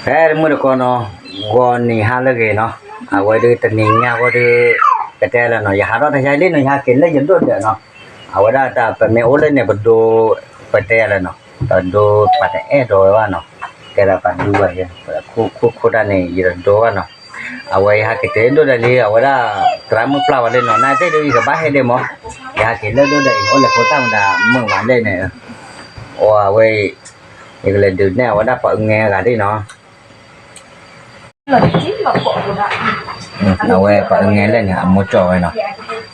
ဖဲတမုၢ်တကိးနီၤ, ဂီၤနံၤဟါလၢအဂ့ၤနီၤ, အဝဲဒုးတနံၤညါဃီဒုး ကတဲလၢနီၤ, ယဟးထီၣ်တယါလံနီၤ, ယဟဲက့ၤလၢယဒိၣ်ဒၢးနီၤ, အဝဲဒၣ်တၢ်ပမ့ၢ်အိၣ်လၢန့ၣ်ပဒိ ပတဲလၢနီၤ, ပဒိပှၤတအဲၣ်ဒိးဝဲဘၣ်နီၤ, ကဲဒၣ်ပှၤဒူဝဲယဲ, ခိၣ်ခိၣ်တၢ်န့ၣ် ယတဒိဘၣ်နီၤ, အဝဲယဟဲက့ၤတဒိၣ်ဒၢးလံ အဝဲဒၣ် သရၣ်မုၣ်ပျၢ်ဝဲလံနီၤ, နာ်သ့ၣ်ဒုး ယကဘၣ်ဟဲဒ့မး, ယဟဲက့ၤလၢဒိၣ်ဒၢးအံၤ အိၣ်လဲၤဖိသၣ်မတၤမုာ်မးလဲၣ်န့ၣ်, အဝဲ ယကလဲၤဒုးနဲၣ်အဝဲဒၣ်ပှၤအုၣ်ငဲဂၤဒ်နီၤ. အဝဲပှၤအုၣ်ငဲလဲၣ်န့ၣ် အမိၢ်ကၠီဝဲနီၤ,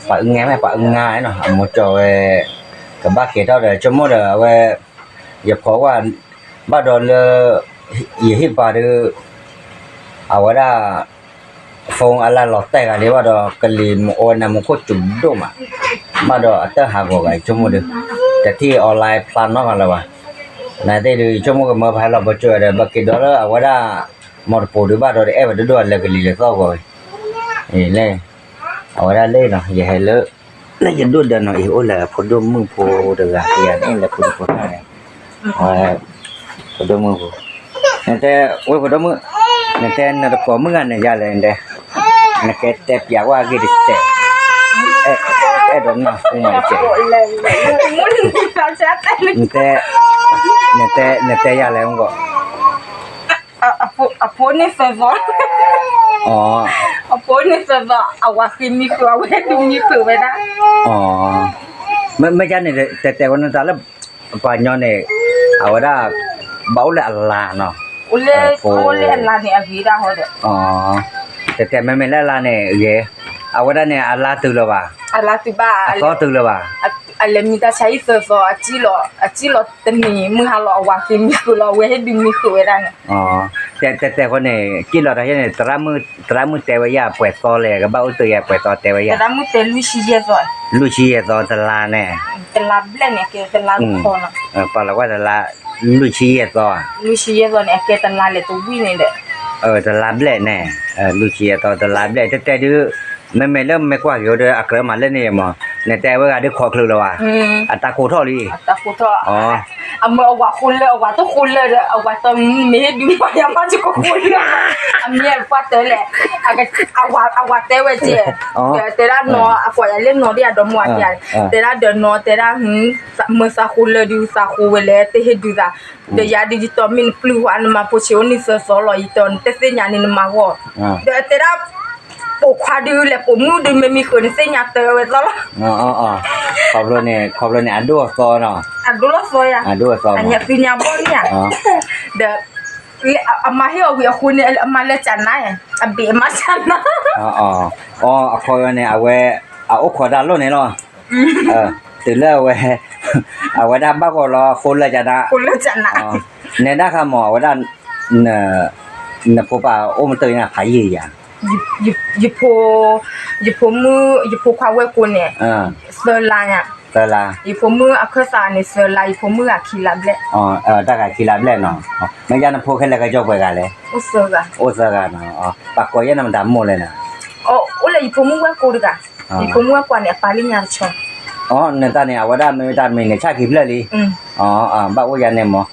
ပှၤအုၣ်ငဲမ့ၢ်ပှၤအုၣ်ငါနီၤ, အမိၢ်ကၠီဝဲ, ကဘၣ်က့ၤထီၣ်ဒီး ဆိကမိၣ်ဒီးအဝဲ, ယဖီဝဲ, ဘၣ်ဒီးလၢ ယဟံၣ်ပၤဒုး အဝဲဒၣ် phone အလၢလီၤတဲာ်ဂၤလံဘၣ်ဒီး ကလံၤမူအိၣ်နမူခိၣ်စူၤဒိၣ်မး, ဘၣ်ဒီးအတၢ်ဟးဂီၤဂၤ ယဆိကမိၣ်ဒုး, တထံၣ် online ဖျါနီတဂၤလၢၤဘၣ်, နာ်သ့ၣ်ဒုး ယဆိကမိၣ်ကမၢဖဲလီၤပစိၤဒီး ဘၣ်က့ၤဒီးလၢအဝဲဒၣ် မီတပိၤဒုးဘၣ်ဒီး တအဲၣ်ဝဲတဒိၣ်လဲၤကလံၤလဲၤသီၣ်ဂီၤ, လဲၣ်, အဝဲဒၣ်လၢနီၤ ယဟဲလၢ လၢယဒိၣ်ဒၢးနီၤအံၤ အိၣ်လၢဖိဒိၣ်မုၣ်ဖိတဂၤ ကယၤန့ၣ်လၢဖိဒိၣ်ဖိတၢ်န့ၣ်, ဖိဒိၣ်မုၣ်ဖိ, နတဲဝဲဖိဒိၣ်မုၣ်, နတဲနတကိးမုၣ်ဂၤန့ၣ်ယၤလဲၣ်, နတဲ, နကတဲပျးကွၢ်အဂ့ၢ်တစဲး, အဲၣ်ဒိးနၢ်ဟူမးတစဲး, နတဲ, နတဲယၤလဲၣ်မ့ၢ်ကီး အဖိန့ၣ်သၢသီ, အဖိန့ၣ်သၢသီ အဝၤဃ့မံဃုာ် အဝဲဒုးမံဃုာ်ဝဲဒၣ်, မ့ၢ်ယၤန့ၣ် တဲတဲဝဲန့ၣ်တၢ်လၢ ပှၤညီန့ၣ် အဝဲဒၣ် ဘၣ်အိၣ်လၢအလါနီၤ, အိၣ်လၢအလါန့ၣ် အဂ့ၤဒၣ်ဟီဒီး, တဲတဲမ့မ့ၢ်လၢအလါန့ၣ်ဂ့ၤ, အဝဲဒၣ်န့ၣ် အလါတုၤလၢၤဘၣ်, အလါတုၤဘၣ်, အသီတုၤလၢၤဘၣ်, အလဲၤမံတၢ်ဆါဟံၣ်သၢသီ, အစံၣ်လီၤတနံၤမုၢ်ဟါလီၤ အဝၤဃ့မံဃုာ်လီၤ အဝဲဟ့ၣ်ဒုးမံဃုာ်ဝဲဒၣ်န့ၣ်, တဲတဲဃီန့ၣ် စံၣ်လီၤတၢ်ဟ့ၣ်န့ၣ် သရၣ်မုၣ်တဲဝဲယၤပှဲၤသီလဲၣ် ကဘၣ်အိၣ်တ့ၢ်ယၤပှဲၤသီတဲဝဲယၤ, သရၣ်မုၣ်တဲလွံၢ်ဆံယဲၢ်သီ, လွံၢ်ဆံယဲၢ်သီတလါန့ၣ်, တလါဘျဲၣ်န့ၣ် အကဲတလါလၢခီလီၤ, ပာ်လီၤကွၢ်တလါ, လွံၢ်ဆံယဲၢ်သီ, လွံၢ်ဆံယဲၢ်သီန့ၣ် အကဲတလါလဲၤတဝံၣ်န့ၣ်ဒီး, တလါဘျဲၣ်န့ၣ်, လွံၢ်ဆံယဲၢ်သီတလါဘျဲၣ် တဲတဲဒုး, မ့မ့ၢ်လၢမ့ၢ်ကွၢ်က့ၤဒီး အကြၢးမၤလၢန့ၣ်မး, နတဲဝဲဂၤဒုးခိးချုးလၢၤဘၣ်, အတၢ်ကိးထီၣ်လံ, အမ့ၢ်အဝၤဃိလၢ အဝၤတဃိလၢဒီး အဝၤတမ့ၢ်ဟ့ၣ်ဒုးမၤယၤမး တကိးဃိလၢ, အမ့ၢ်ပှၢ်တဲလဲၣ်, အဝၤတဲဝဲကဲ, တဲဒၣ်နီၤ အကိးယၤလၢနီၤဒ်အဒီမါဝၤတဲ, တဲဒၣ်ဒီးနီၤ တဲဒၣ်, မ့ၢ်သးဃိလၢဒုး သးဃိဝဲလဲၣ် တဟ့ၣ်ဒုးသး, ဒီးယၤဒုးယတီမ့ၢ်နပျုၢ်ဃီ နမၤဖိဆံးအိၣ်န့ၢ်သၢသီလီၤ ယတီ နတသ့ၣ်ညါန့ၣ်နမၤဂီၢ်, ဒီးတဲဒၣ် ပိာ်ခွါဒုးလဲၤပိာ်မုၣ်ဒုး မ့မ့ၢ်ဃုာ်နသ့ၣ်ညါတၢ်ဝဲသီလီၤ, ခီဖျိန့ၣ် ခီဖျိန့ၣ် အဒိၣ်အသီနီၤ, အဒိၣ်အသီယၤ, အညါသ့ၣ်ညါဘီၣ်န့ၣ်ယၤ, ဒီး အမၤဟ့ၣ်အီၤဝံၤအဃိန့ၣ် အမၤလၢကနါ, အဘ့ၣ်အမၤကနါ, အခီပညီန့ၣ် အဝဲ အအိၣ်ခိးတၢ်လိၣ်န့ၣ်လီၤ, တုၤလၢအဝဲ အဝဲဒၣ်ဘၣ်ဂီၤလီၤ ဃိလၢကနါ, နဲဒၣ်ဃးမး အဝဲဒၣ် နဖိပၢ်အိၣ်မတၤညါဖးယံာ်ယၤ, ယဖိ, ယဖိမုၣ် ယဖိခွါဝဲၢ်ကိန့ၣ် သၢလါညါ, သၢလါ, ယဖိမုၣ်အခၢၣ်သးန့ၣ် သၢလါ ယဖိမုၣ်ဂၤခံလါဘျဲၣ်, တၢ်ဂၤခံလါဘျဲၣ်နီၤ, မ့ၢ်ယါနဖိခဲလၢာ်ကစီၣ်ပှဲၤဂၤလဲၣ်, အိၣ်သၢဂၤ, အိၣ်သၢဂၤနီၤ, ပှၤကိးယဲၢ်နမတၤမိၢ်လဲၣ်နီၤ, အိၣ်လၢယဖိမုၣ်ဝဲၢ်ကိတဂၤ, ယဖိမုၣ်ဝဲၢ်ကိန့ၣ် အပၢ်လၢညါတဆီ, နတၢ်န့ၣ် အဝဲဒၣ်မ့ၢ်တၢ်မံၤန့ၣ် ဆၣ်ခံဖျၢၣ်လံ, ဘၣ်အိၣ်ယါန့ၣ်မး,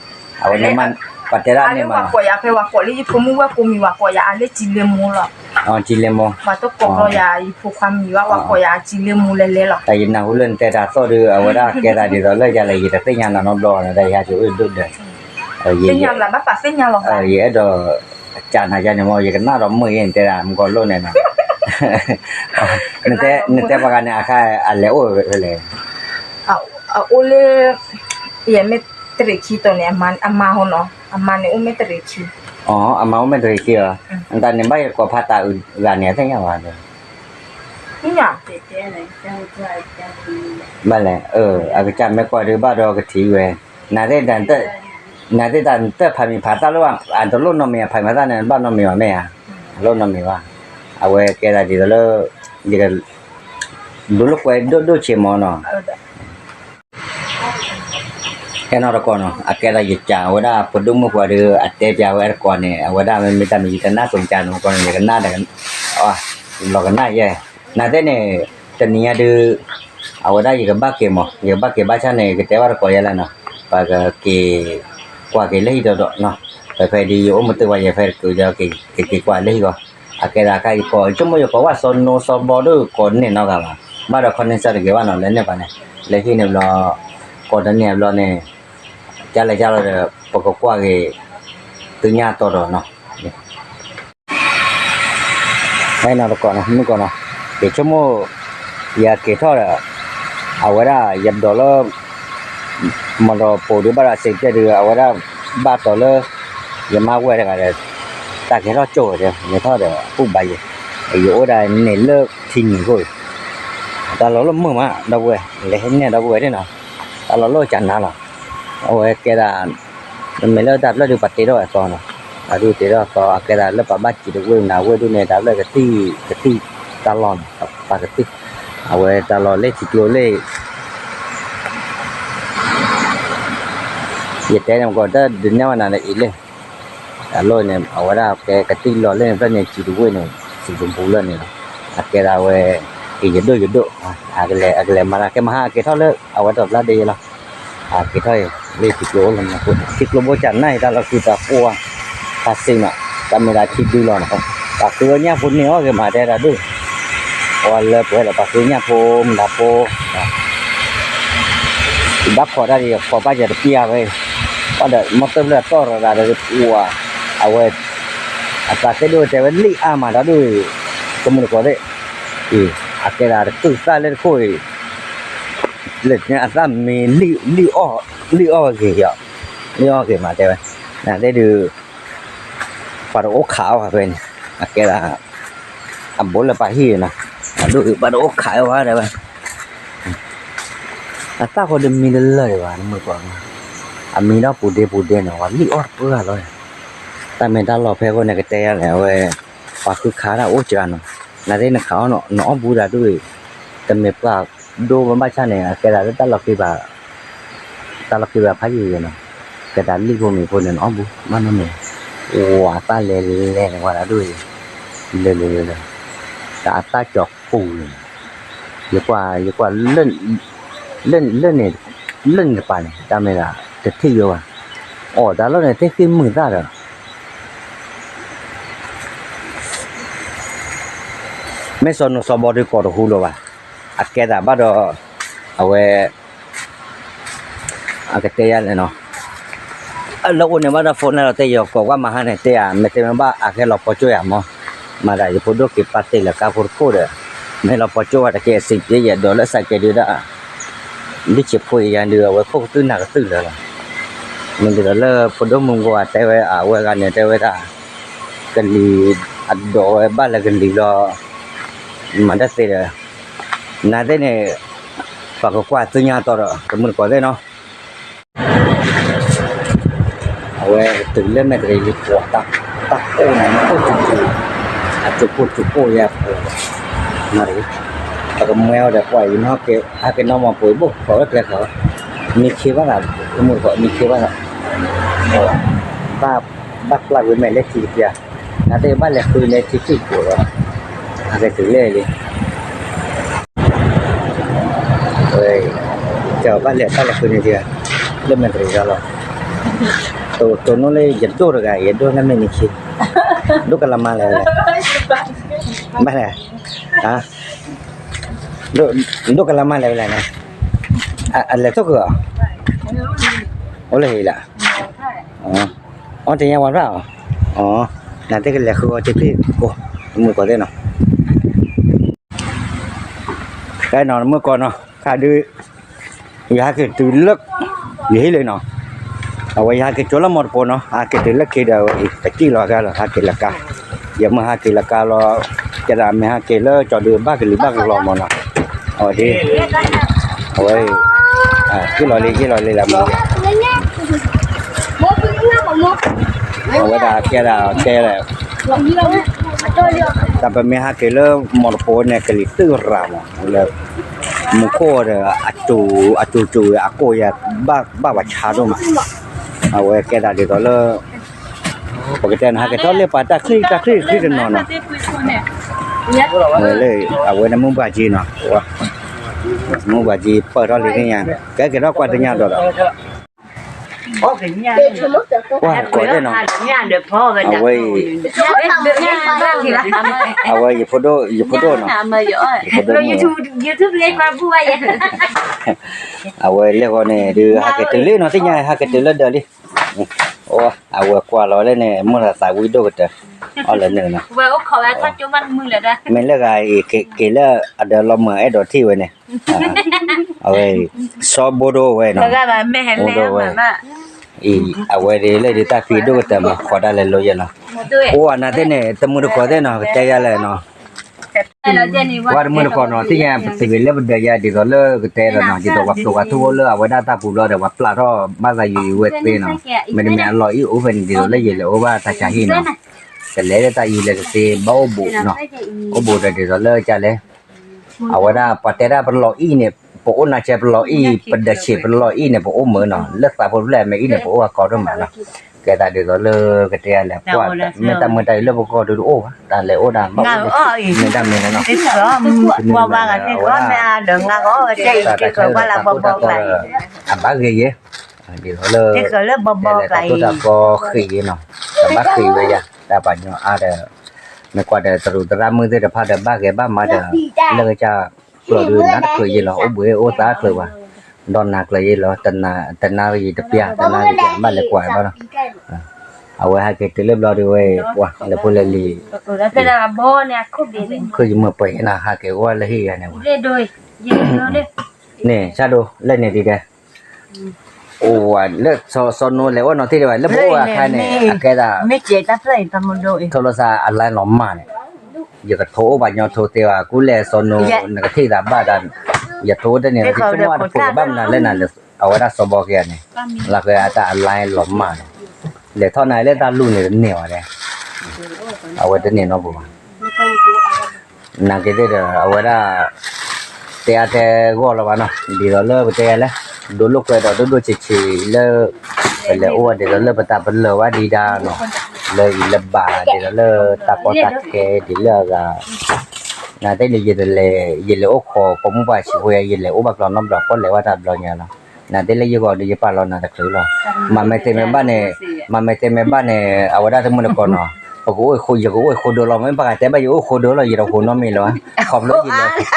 အဝဲန့ၣ်မး, ပှၤတဲဒၣ်န့ၣ်မး, ပှၤကိးယၤဖဲပှၤကိးလၢယဖိမုၣ်ဝဲၢ်ကိမံၤ ပှၤကိးယၤအါလၢစံလ့မိၢ်လီၤ, စံလ့မိၢ်, ပှၤတကိးဘျီယၤယဖိခွါမံၤဘၣ် ပှၤကိးယၤစံလ့မိၢ်လဲၤလဲၤလီၤ, တၢ်ယနၢ်ဟူလၢနတဲတၢ်သီၣ်ဒုး အဝဲဒၣ်ကဲသးဒ်သိးလၢယၤလဲၣ် ယတသ့ၣ်ညါနီတဘျီဘၣ်နီၤ တၢ်ယဟဲက့ၤအိၣ်ဒိၣ်ဒၢး, သ့ၣ်ညါဘၣ် ဘၣ်သးသ့ၣ်ညါလီၤ, ယအဲၣ်ဒိး ကနၤယါန့ၣ်မး ယကနၣ်ဒီးမုာ်ယဲၢ် နတဲဒၣ်မုၢ်ကီၢ်လိၣ်န့ၣ်နီၤ, နတဲပှၤဂၤန့ၣ် အခါအလဲၤအိၣ်ဖဲလဲၣ်, အအိၣ်လၢ ယမ့ၢ်တရံးခံတီၤန့ၣ် အမါဟီနီၤ အမါန့ၣ်အိၣ်မ့ၢ်တရံးခံ, အမါအိၣ်မ့ၢ်တရံးခံဧါ, တၢ်န့ၣ်ဘၣ်ယကိးဖးတၢ်အုးဂၤန့ၣ် အသ့ၣ်ညါဘၣ်, ဘၣ်လဲၣ်, အကစၢ်မ့ၢ်ကွၢ်ဒုးဘၣ်ဒီးကထံၣ်ဝဲ, နသ့ၣ်တၢ် နသ့ၣ်တၢ်နတၢ်ဖးမံၤဖးသၣ်လၢၤဘၣ် အတလိၣ်နီတမံၤ အဖးမံၤဖးသၣ်န့ၣ် ဘၣ်နီတမံၤဘၣ်မ့ၢ်ဧါ, အလိၣ်နီတမံၤဘၣ်, အဝဲကဲသးဒ်သိးလၢ ယက ဒိလိာ်ကွဲဒိၣ်ဒိၣ်ဆ့မးနီၤ, ဟဲနီတကိးနီၤ အကဲသးယကးဝဲဒၣ် ပဒိၣ်မုၣ်ပှၤဒီး အတဲပျးဝဲတကိးန့ၣ် အဝဲဒၣ်မ့မ့ၢ်တၢ်မံၤ ယတနၢ်စိၤကါနီၤ ကီန့ၣ် ယကနၣ် လီၤကနၣ်ယဲၢ်, နသ့ၣ်န့ၣ် တနံၤညါဒုး အဝဲဒၣ်ယကဘၣ်က့ၤမး ယကဘၣ်က့ၤဘၣ်ဆၣ်န့ၣ် ယကတဲဘၣ်တကိးယဲလၢနီၤ ပကက့ၤ ကွၢ်က့ၤလၢဟံၣ်ဒီးဒီးနီၤ ဖဲဒ်ယအိၣ်မုာ်တ့ၢ်ဝဲယဲ ဖဲတကုးဒီး က့ၤက့ၤကွၢ်လၢဟံၣ်ဂီၤ, အကဲဒၣ်ခါယကိး ဆိကမိၣ်ယကိးဝဲစီၤနိၤစီၤဘီဒုး ကိးန့ၢ်နီတဂၤဘၣ်, ဘၣ်ဒီးခီန့ၣ်စၢ်တဂ့ၤဘၣ်နီၤ လၢန့ၣ်ပှၤန့ၣ်, လၢဟံၣ်န့ၣ်ဘျီ, ကိးတန့ၢ်ဘျီန့ၣ်, ကလဲၤကလီၤဒီး ပကကွၢ်က့ၤ သုညါတီၤဒီးနီၤ ဟဲနီၤတကိးနီၤ မုၢ်ကီးနီၤ, ယဆိကမိၣ် ယက့ၤထီၣ်ဒီး အဝဲဒၣ်ယဒိးလၢ မီၢ်ဒီးပိာ်ဒုးဘၣ်ဒီးစံးပျဲၢ်ဒုး အဝဲဒၣ်ဘၣ်တီၤလၢ ယမါဝဲတဂၤဒီး တၢ်ကဟဲထီၣ်ကၠိၣ်ဝဲဒီး ယထီၣ်ဒီးအပူၤဘၣ်ယဲ, ယအိၣ်ဒၣ်န့ၣ်လၢထံနံၤအဃိ, တၢ်လီၤလၢမုာ်မး ဒီပုၢ်ဝဲၢ် လဲၤဟဲနဲၣ်ဒီပုၢ်ဝဲၢ်န့ၣ်နီၤ, တၢ်လီၤလၢကနၤလီၤ, အဝဲကဲဒၣ် မ့မ့ၢ်လၢတၢ်ဖျၢၣ်ဒုးပှၤတ့ထီၣ်အသီနီၤ, အဒုးတ့ထီၣ်အသီ အကဲဒၣ်လၢပှၤဘၣ်စံးတဝ့ၢ်နၤဝ့ၢ်ဒုးန့ၣ် တၢ်ဖျၢၣ်ကသံၣ်ကသံၣ်တၢ်လီၢ်န့ၣ် ပှၤကသံၣ်, အဝဲတၢ်လီၢ်လၢထံကျိလၢ ယတဲန့ၣ် မကီးတၢ်ဒုးနဲၣ်ဝဲနၤလၢအံၤလၢ အလီၢ်န့ၣ် အဝဲဒၣ်ကဲကသံၣ်လီၢ်လၢန့ၣ် ဖျၢၣ်န့ၣ် စံးတဝ့ၢ်န့ၣ် စံးတပူလၢန့ၣ်လီၤ, အကဲဒၣ်ဝဲ အံၤယဒိၣ်ယဒိၣ်, အကလဲၤ အကလဲၤမၤတၢ်ကဲမဟါက့ၤထီၣ်လၢ အဝဲတဘျီဒ်ယဲလီၤ, အက့ၤထီၣ်အံၤ လၢထံကျိအိၣ်လီၤမး, ထံကျိဘိကနၣ်အံၤ တၢ်လီၢ်ဃံသးပှၢ် တၢ်စ့မး, တၢ်မ့ၢ်ဒၣ်ထံဒုလီၤနီၤ, ပှၤဃုအီၣ်ညၣ်ဖိန့ၢ်အီၣ်ဂ့ၤမးတဲဒၣ်ဒုး, ပှၤလၢပှဲၤလၢပှၤဃုညၣ်ဖိမတၤဖိ ဘၣ်ခိးတၢ်ဒီးယခိးဘၣ်ယတပျၢ်ဝဲ, ဘၣ်ဒီးမီၢ်တၢၢ်ဖျၢၣ်အတီၢ်ရၤရၤဒီးပှၤ, အဝဲ အသးသ့ၣ်ဒိၣ်တဲဝဲလံၣ်အါမးဒီးဒုး, ကမုၢ်တကိးသ့ၣ်, အကဲဒၣ်တကုၢ်သၣ်လၢတခိၣ်အံၤ, လၢအသၣ်မ့ၢ်လံၣ်အီၣ်ဂ့ၤယီၤ, လံၣ်အီၣ်ဂ့ၤမးတဲဝဲ, နသ့ၣ်ဒုး ပှၤတအိၣ်ခးအီၣ်ဖဲန့ၣ်, အကဲဒၣ် အဘိလၢပှၤဟံၣ်နီၤ, အဒိၣ်အံၤပှၤတအိၣ်ခးအီၣ်ဝဲဒၣ်ဝဲ, အသၣ်ဃိဒီးမံတလၢာ်ဒံးဘၣ် နမုၢ်ကီး, အမံဒီးပူၤဒ့ပူၤဒ့န့ၣ် ပှၤလံၣ်အီၣ်တပှၢ်လီၤ, တၢ်မ့ၢ်တၢ်လီၢ်ဖဲအဃိန့ၣ် ကတဲယၤန့ၣ် အဝဲ ပှၤဃုခးတၢ်အိၣ်စှၤနီၤ, နသ့ၣ်နခးအီၣ်နီၤ နအီၣ်ဘူးတၢ်ဒိၣ်အံၤ, တမ့ၢ်ပှၤဒိဘၣ်ဆၣ်န့ၣ် အကဲဒၣ်လၢတၢ်လီၢ်ဃံဘါ တၢ်လီၢ်ဃံဘါဖးယံာ်ယံာ်နီၤ, ကဲဒၣ်လံၣ်ဖိမံၤဖိန့ၣ် နအီၣ်ဘူး ဘၣ်နီတမံၤ, ဝၤသၣ်လဲၤလဲၤန့ၣ် ဝဲဒၣ်ဒိၣ်အံၤ, လၢလၢလၢလၢ, တၢ်အသၣ်ကၠီၤပူၤန့ၣ်, ယကွၢ် ယကွၢ် လၢ လၢန့ၣ် လၢန့ၣ်တပၤန့ၣ် တၢ်မ့ၢ်ဒၣ် တထံၣ်ယိဘၣ်, အိၣ်တၢ်လီၢ်န့ၣ်သ့ၣ်ဃံမုာ်သၣ်ဒီး မ့ၢ်စီၤနိၤစီၤဘီဒုးကိးတဟူလိာ်ဘၣ်, အကဲသးဘၣ်ဒီး အဝဲ အကတဲယၤလဲၣ်နီၤ, လၢအိၣ်န့ၣ်ဘၣ်ဒီး phone လၢလီၤတဲယီၤ ကိးကွၢ်မဟါန့ၣ် တဲယၤ မ့ၢ်တဲမ့ၢ်ဘၣ် အကဟဲလီၤပီကၠိယၤမး, မၤဒၣ်ယဖိဒိၣ်က့ၤပာ်တ့ၢ်လၢကါဖိတခိၣ်ဒီး, မ့ၢ်လီၤပီကၠိဝဲတက့ၢ် အစံးပျဲယဲၢ်ဒိးလၢစးကဲဒုးဒၣ် လံၣ်ဆံးဖိအံၤယၤဒုး အဝဲခိၣ်ကသုၣ်နၢ်ကသုၣ်လၢာ်လီၤ, မ့ၢ်ဒ်သိးလၢဖိဒိၣ်မုၢ်ဂီၤအတဲဝဲ အဝဲဂၤန့ၣ်တဲဝဲဒၣ် ကလံၤအဒိးဝဲဘၣ်လၢကလံၤလီၤ, မၤတၢ်သ့ဒီး နသ့ၣ်န့ၣ် ပှၤကကွၢ်သ့ၣ်ညါတီဒီး တမုၢ်တကိးသ့ၣ်နီၤ, အဝဲတုၤလၢမဲာ်တရံးလံ ပှၤတၢ်ကိၢ်န့ၣ် ကိၢ်စူၤစူၤ, အစူၤကိၢ်စူၤကိၢ်ယဲၢ်ဖိ, မၤတဂ့ၤ, ပကမွဲအီၤဒီးပှၤအံၤ ဟဲက့ၤနီၢ်မီၢ်ပူၤအံၤ ဘိၣ်ခိးလၢကျဲဃီ, မံခ့ဘၣ်သး တမုၢ်တကိး မံခ့ဘၣ်သး, ဘၣ်ပျၢ်ကွံာ်မဲာ်လၢထံတပျၢ်, နသ့ၣ်ဘၣ်လဲၤဃုလၢထံထံၣ်ပူၤဒီး အကတုၤလၢလံ ကဘၣ်လဲၤတၢ်လဲၤဃုန့ၣ်ဒံး, လၢမဲာ်တရံးလီၤ, တိၢ်တိၢ်နီၣ်လၢယဒိၣ်တဂၤ ယဒိၣ်လၢမဲာ်နံၤခံ, ဒိၣ်ကလးမါလဲၣ်, ဘၣ်လဲၣ်, ဒိၣ်ကလးမါလဲၣ်ဝဲလဲၣ်န့ၣ်, အလဲၤထီၣ်ဃုာ်အီၤ, အိၣ်လၢဟံၣ်လီၤ, အီၣ်တညါဝါဖျါအီၤ, နသ့ၣ်ကလဲၤဃုအီၤတသ့ကိး, တမုၢ်တကိးသ့ၣ်နီၤ ဖဲနီၤ တမုၢ်တကိးနီၤ ခါဒုး ယဟဲက့ၤတုၤလၢ ယဟံၣ်လံနီၤ, အဝဲယဟဲက့ၤကၠိလၢမီၢ်တပိၤနီၤ ဟဲက့ၤတုၤလၢခံဒီး တကံၢ်လီၤကါလီၤ ဟဲက့ၤလၢကါ, ယမ့ၢ်ဟဲက့ၤလၢကါလီၤ, ကဲဒၣ်မ့ၢ်ဟဲက့ၤလၢကၠီၤဒုးဘၣ်ကလံၤဘၣ်ကလီမၢ်နီၤ, အဝဲဒ် အဝဲ က့ၤလီၤလံ က့ၤလီၤလံလၢမူ အဝဲဒၣ်ကဲဒၣ်တဲလဲၣ်, တၢ်ပမ့ၢ်ဟးက့ၤလၢမီၢ်တပိၤန့ၣ် ကလံၤတုၢ်ရၤမး လၢ မူခိၣ်ဒီး အစူၤစူၤအကိၣ်ယၤ ဘၣ်ဘၣ်ပှၤဆါဒိၣ်မး, အဝဲကဲဒၣ်ဒ်သိးလၢ ပကတဲန့ၣ် ဟးက့ၤထီၣ်လၢပှၤတၢ်ချံတၢ်ချံချံတနီၤနီၤ, လၢ အဝဲန့ၣ်မုၢ်ဘၣ်ကံနီၤ, မုၢ်ဘၣ်ကံပၢၢ်ထီၣ်လံသ့ၣ်ညါ, ကဲက့ၤထီၣ်ကွၢ်သ့ၣ်ညါဒီးဒီး ကွၢ်သ့ၣ်နီၤ, အဝဲ အဝဲယဖိဒိၣ်, ယဖိဒိၣ်နီၤ, YouTube အဝဲလဲၤဃီန့ၣ် ဒုးဟးက့ၤတုၤလံနီၤ, သ့ၣ်ညါဟးက့ၤတုၤလၢဒၢးလံ, အဝဲကွၢ်လီၤလၢန့ၣ် မိၢ်သးသးဝံၣ်ဒိၣ်ကတၢၢ်, အီၣ်လၢန့ၣ်နီၤ, မ့ၢ်လၢဂၤအံၤ က့ၤလၢအဒၢးလီၤမုၢ်အဲၣ်ဒိးထံၣ်ဝဲန့ၣ်, အဝဲ စီၤဘိဒိၣ်ဝဲနီၤ, ဘိဒိၣ်ဝဲ အံၤ အဝဲဒ်လၢဒုးတၢ်ဖံးဒိၣ်ကတၢၢ်မး ခိးဒၣ်လဲာ်လိယဲလီၤ, အိၣ်အနၤသ့ၣ်န့ၣ် တမုၢ်တကိးသ့ၣ်နီၤ ကတဲယၤလဲၣ်နီၤ, ကွၢ်တမုၢ်တကိးနီၤ သ့ၣ်ညါပသ့ဝဲလၢပဒၢးယၤဒ်သိးလၢကတဲလီၤနီၤ, ဒ်သိးပှၤဖျိပှၤထူဖိလၢအဝဲဒၣ်တၢ်ပူၤဘျီဒီး ပှၤပျၢ်ထီၣ်ဘၣ်သးယံၤဝဲသ့နီၤ, မ့တမ့ၢ်အလီၤအံၣ်အိၣ်ဖဲန့ၣ် ဒ်သိးလၢယလဲၤအိၣ်ဘၣ်တၢ်ဆါဟံၣ်နီၤ, ကလဲၤလၢတၢ်အံၤလဲၤကသ့ဘၣ်အိၣ်ဘူးနီၤ, အိၣ်ဘူးဒီးဒ်သိးလၢကလဲၣ် အဝဲဒၣ်ပှၤတဲဒၣ်ပလီၤအံၣ်န့ၣ် ပအိၣ်နၤဆဲးပလီၤအံၣ် ပဒၢးဆံးပလီၤအံၣ်န့ၣ် ပအိၣ်မုာ်နီၤ, လၢသးဖိဖျၢၣ်အမဲာ်အံၣ်န့ၣ် ပအိၣ်အကီဒိၣ်မးနီၤ, ကဲသးဒ်သိးလၢကတဲလဲၤကွၢ် မ့ၢ်တၢ်မုာ်တၢ်အံၤလၢပကီၢ်ဒုးတအိၣ်ဘၣ်, တၢ်လဲၤအိၣ်ဒၣ်ဘၣ်အိၣ် မ့ၢ်တၢ်မ့ၢ်နီၤ, တၢ်တၢ်တၢ်တၢ်တᢣ်ဃီဒီး အဘၣ်ဂ့ၤယဲ ဒ်သိးလၢ တၢ်တိၢ်တၢ်ကီဃ့ယဲနီၤ, တဘၣ်ဃ့ဝဲယၤ တၢ်ပာ်ညီအါဒီး မ့ၢ်ကွၢ်ဒီးတရူးသရၣ်မုၣ်သ့ၣ်တဖၣ်ဒီး ဘၣ်ဂဲၤဘၣ်မၤဒီး လၢကစၢ်ကျိၤဒုး နးတချုးယဲလီၤ, အိၣ်ဘှံးအိၣ်သါတချုးဘၣ်, ဒီးနၤကျၢၤယဲလီၤ, တနၤဂ့ၤတပျၢ် တနၤဂ့ၤတပျၢ် ဘၣ်လဲၤကွၢ်ဘၣ်နီၤ, အဝဲဟဲက့ၤတုၤလၢဘျီဒုးဝဲ ပှၤလဲၤဖိလဲၤလံၤ ခုယမုၢ်ပှဲၤယဲနီၤ ဟးက့ၤအိၣ်ဝဲလၢဟံၣ်ယဲန့ၣ်ဝဲ န့ၣ် ဆၣ်ဒိ လၢန့ၣ်ဒ်ဒဲး အိၣ်ဝဲလၢစီၤနိလဲၤအိၣ်နီၤထံၣ်ဒံးဝဲ လၢပအိၣ်အခါန့ၣ် အကဲဒၣ် ထိလီၤသးအလါလီၤမၢ်န့ၣ် ယကထိအိၣ်ပှၤညီထိသ့ဝဲ ကူလဲၤစီၤနိ နကထံၣ်သးဘၣ်ဒၣ် ယထိအိၣ်တန့ၣ် ယဆိကမိၣ်တဖိးဘၣ်မနုၤလဲၣ်နၤ အဝဲဒၣ်စီၤဘီက့ၤန့ၣ် လၢကဲအတၢ်အလါလီၤမၢ်န့ၣ် လဲၤထီၣ်နၤလၢတၢ်လူၢ်န့ၣ်တန့ၢ်ဝဲဒၣ် အဝဲတန့ၢ်နီတပူၤဘၣ် နာ်က့သ့ၣ်ဒီး အဝဲဒၣ် တဲအါတဲဂီၢ်လီၤဘၣ်နီၤ ဒ်သိးလၢပတဲယၤလဲၣ် ဒိလိာ်ကွဲဒီးဒိၣ်ဒိၣ်ဆံးဆံးလၢ ပလဲၤအိၣ်ဝဲဒ်သိးလၢပတၢ်ပလၢၢ်ဝဲဒံးဒၣ်နီၤ လၢအံၤလၢဘၣ် ဒ်သိးလၢတၢ်ကီတၢ်ခဲဒ်လၢအဂၤ နာ်သ့ၣ်န့ၣ် ယလဲၤ ယလဲၤအိၣ်ခိးပိာ်မုၣ်ပှၢ်ဆံးဖိယၤ ယလဲၤအိၣ်ဘၣ်ကျီနီတဘျီ ပီၢ်လဲၤဝဲတၢ်ဘျီညါလီၤ နာ်သ့ၣ်လၢယဂီၢ်ဒီး ယပာ်လီၤနၤတချုးလီၤ မၤမဲာ်တဲမဲာ်ဘၣ်န့ၣ် မၤမဲာ်တဲမဲာ်ဘၣ်န့ၣ် အဝဲဒၣ်တမုၢ်တကိးနီၤ ပကအိၣ် ယကအိၣ်ဃိဒိလီၤ မ့ၢ်ပှၤဂၤတဲဘၣ်ယအိၣ်ဃိဒိလီၤ ယတဟူးနီတမံၤလီၤ ခီ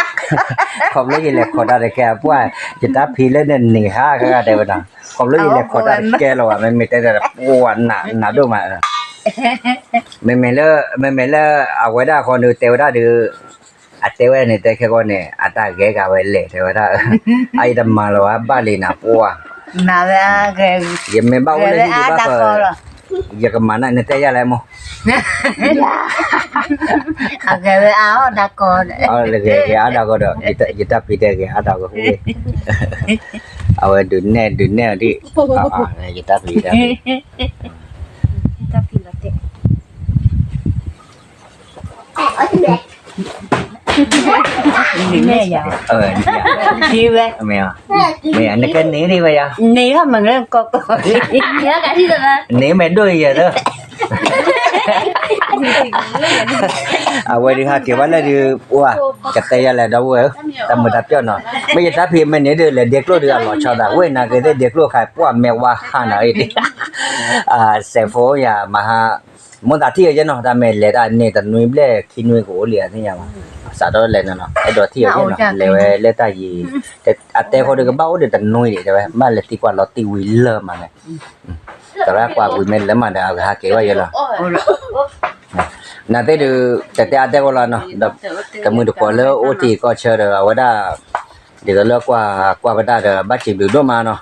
ဖျိ ခီဖျိယလဲၤခိးတၢ်တကဲအပှၢ် ယတၢ်ဖံးလၢန့ၣ်န့ၣ်ဟးဂၤတဲဝဲနီၤ ခီဖျိယလဲၤခိးတၢ်တကဲလီၤဘၣ် မ့မ့ၢ်တဲတၢ်ပှၢ်နးဒိၣ်မး မ့မ့ၢ်လၢ မ့မ့ၢ်လၢ အဝဲဒၣ်ဃီဒုးတဲဝဲဒၣ်ဒုး အတဲဝဲန့ၣ် တဲခဲဂီၢ်န့ၣ် အတၢ်ဂဲၤကၤဝဲလဲၣ် တဲဝဲဒၣ် အအံၤတမၤလီၤဘၣ်လံနၤ ပှၢ် ယမ့ၢ်ဘၣ်အိၣ်လၢဟံၣ်ဒံးဘၣ်ဃီ ယကမၤနၢ်နတဲယၤလဲၣ်မိၢ် ဂဲၤဝဲအါဒၣ်ကီဒီး ယတၢ်ဖံးတဲဂဲၤအါဒၣ်ကီ အဝဲဒုးနဲၣ်ဒုးနဲၣ်ဒံး ယတၢ်ဖံး မ့ၢ် နကန့ၢ်ဒံးဝဲယၤ န့ၢ်မဲာ်ဒိၣ်ယဲၢ်သၢ အဝဲဒုးဟးက့ၤဘၣ်လၢဒုး ပှၢ် ကတဲယၤလဲၣ်ဒီပုၢ်ဝဲၢ်ဧၢ တၢ်မုာ်တၢ်ပျီၢ်နီၤ မ့ၢ်ယတၢ်ဖံးမ့ၢ်န့ၣ်ဒုး လဲၤဒ့ကျိၣ်ဒုးအလီၤဆီသး ဝဲနာ်က့ၤသ့ၣ်ဒ့ကျိၣ်ခါ ပှၢ်မဲာ်ဝါဟးနၤအံၤ စဲးဖိယၤမဟါ မိၢ်သးထံၣ်ယဲနီၤ တၢ်မ့ၢ်လဲၤတၢ်န့ၣ်တနွံဘျဲၣ်ခံနွံကအိၣ်လံအသ့ၣ်ညါဘၣ် စးထီၣ်လဲၤန့ၣ်နီၤ အဲၣ်ဒိးထံၣ်ယဲနီၤ လဲၤဝဲလၢတၢ်ယံၤ အတဲဃီဒီးကဘၣ်အိၣ်ဒီးတနွံဒံး တဲဝဲ ဘၣ်လဲၤသံကွၢ်လီၤတံၢ်ဝံၤလၢမးန့ၣ် သရၣ်ကွၢ်ဝံၤမ့ၢ်လၢမးဒီး အကဟးက့ၤဘၣ်ယဲလီၤ နာ်သ့ၣ်ဒုး တတဲအါတဲဂီၢ်လီၤနီၤ ဒီးတမုၢ်တကိးလၢအိၣ်တ့ၢ်ကီၢ်ဆၢဒီး အဝဲဒၣ် ဒ်သိးလၢကွၢ် ကွၢ်ပတၢ်ဒီး ဘၣ်စံးဘျုးဒိၣ်မးနီၤ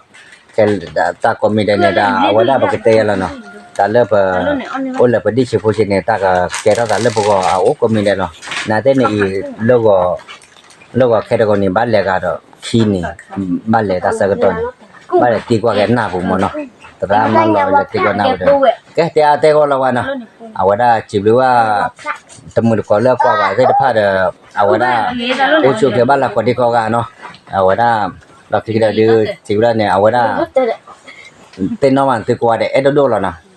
ကဲတၢ်ကိးမံၤဒဲးန့ၣ်ဒီး အဝဲဒၣ်ပကတဲယဲလီၤနီၤ တၢ်လၢပ အိၣ်လၢပဒံၣ်ဆံးဖိဆံးန့ၣ် တၢ်ကကဲထီၣ်သးလၢပဂီၢ်အအိၣ်ကိးမံၤဒဲးလီၤ နာ်သ့ၣ်န့ၣ်အံၤ လၢဂီၢ် လၢဂီၢ်ခဲတဂီၤန့ၣ် ဘၣ်လဲၤဂၤဒီးခံန့ၣ် ဘၣ်လဲၤတၢ်ဆၢကတီၢ်န့ၣ် ဘၣ်လဲၤသံကွၢ်က့ၤနၢ်ပူၤမးနီၤ သရၣ်မၤလီၤလဲၤသံကွၢ်နၢ်ပူၤဒီး ကဲတဲအါတဲဂီၢ်လီၤဝဲနီၤ အဝဲဒၣ်စံးဘျုးဘၣ် တမုၢ်တကိးလၢကွၢ်ဘၣ်သ့ၣ်တဖၣ်ဒီး အဝဲဒၣ် အိၣ်ဆူၣ်အိၣ်ချ့ဘၣ်လၢကိးဒံကိးဂၤနီၤ အဝဲဒၣ် လီၢ်ခံကတၢၢ်ဒုး စံးဘျုးန့ၣ် အဝဲဒၣ် သ့ၣ်နီၣ်ဘၣ်သုကိးဂၤဒဲး အဲၣ်ဒိၣ်ဒိၣ်လီၤနီၤ